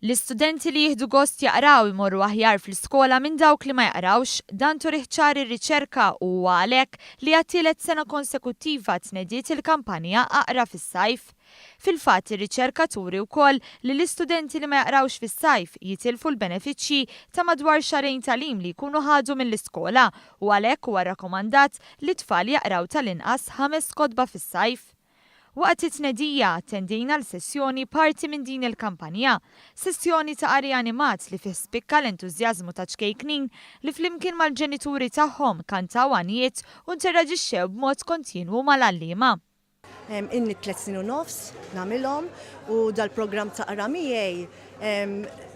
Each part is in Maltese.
L-istudenti li jieħdu gost jaqraw imorru aħjar fl-iskola minn dawk li ma jaqrawx. Dan turih ċar ir-riċerka u huwa għalhekk li għat-tielet sena konsekuttiva tnediet il-kampanja Aqra fis-Sajf. Fil-fatt, ir-riċerka turi wkoll li l-istudenti li ma jaqrawx fis-sajf jitilfu l-benefiċċji ta' madwar xahrejn tagħlim li jkunu ħadu mill-iskola u għalhekk huwa rrakkomandat li t-tfal jaqraw tal-inqas ħames kotba fis-sajf. Waqt it-tnedija, attendejna għal sessjoni parti minn din il-kampanja. Sessjoni ta' qari animat li fih spikka l-entużjażmu ta' ċkejknin li flimkien mal-ġenituri tagħhom kantaw għanjiet u interaġixxew b'mod kontinwu mal-għalliema. Ilni tliet snin u nofs nagħmilhom u dal-programm ta' Qra Miegħi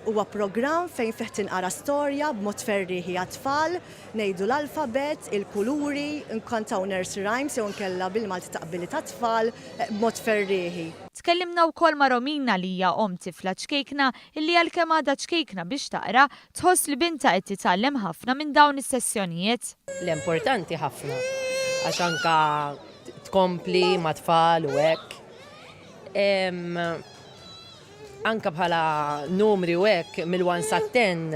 huwa programm fejn fih tinqara storja b'mod ferrieħi għat-tfal, ngħidu l-alfabet, il-kuluri, nkantaw nursery rhymes jew inkella bil-Malti taqbili tat-tfal b'mod ferrieħi. Tkellimna wkoll ma' Romina li hija omm tifla ċkejkna illi għalkemm għadha ċkejkna biex taqra, tħoss li bintha qed titgħallem ħafna minn dawn is-sessjonijiet. Le importanti ħafna għax anka tkompli mat-tfal u hekk. Anka bħala numri u hekk mill-1 sat-ten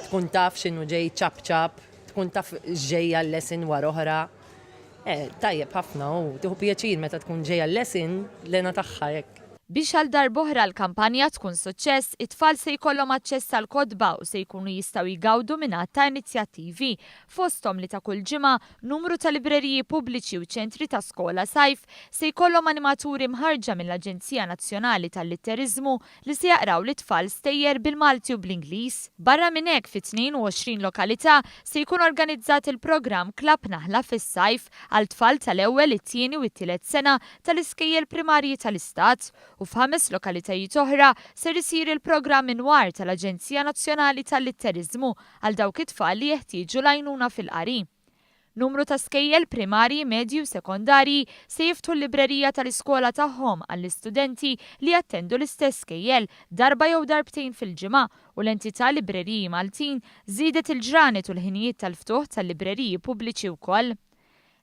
tkun taf x'inhu ġej ċap ċap, tkun taf x'ġejja l-lesson wara oħra. Eh, tajjeb ħafna u tieħu pjaċir meta tkun ġejja l-lesson l-hena tagħha hekk. Biex għal darb'oħra l-kampanja tkun suċċess, it-tfal se jkollhom aċċess għall-kotba u se jkunu jistgħu jgawdu minn għadd ta' inizjattivi, fosthom li ta' kull ġimgħa numru ta' libreriji pubbliċi u ċentri ta' skola sajf se jkollhom animaturi mħarrġa mill-Aġenzija Nazzjonali tal-Litteriżmu li se jaqraw lit-tfal stejjer bil-Malti u bl-Ingliż. Barra minn hekk, fi 22 lokalità se jkun organizzat il-programm Klabb Naħla fis-Sajf għal tfal tal-ewwel, it-tieni u t-tielet sena tal-iskejjel primarji tal-Istat u f'ħames lokalitajiet oħra ser isir il-programm Inwar tal-Aġenzija Nazzjonali tal-Litteriżmu għal dawk it-tfal li jeħtieġu l-għajnuna fil-qari. Numru ta' skejjel primarji, medji u sekondarji se jiftħu l-librerija tal-iskola tagħhom għall-istudenti li jattendu l-istess skejjel darba jew darbtejn fil-ġimgħa u l-entità Libreriji Maltin żiedet il-ġranet u l-ħinijiet tal-ftuħ tal-libreriji pubbliċi wkoll.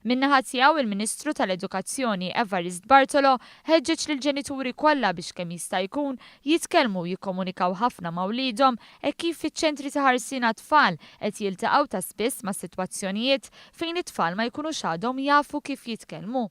Min-naħa tiegħu, il-Ministru tal-Edukazzjoni Evarist Bartolo ħeġġeġ lill-ġenituri kollha biex kemm jista' jkun jitkellmu u jikkomunikaw ħafna ma' wliedhom hekk kif fiċ-ċentri ta' ħarsien għat-tfal qed jiltaqgħu ta' spiss ma' sitwazzjonijiet fejn it-tfal ma jkunux għadhom jafu kif jitkellmu.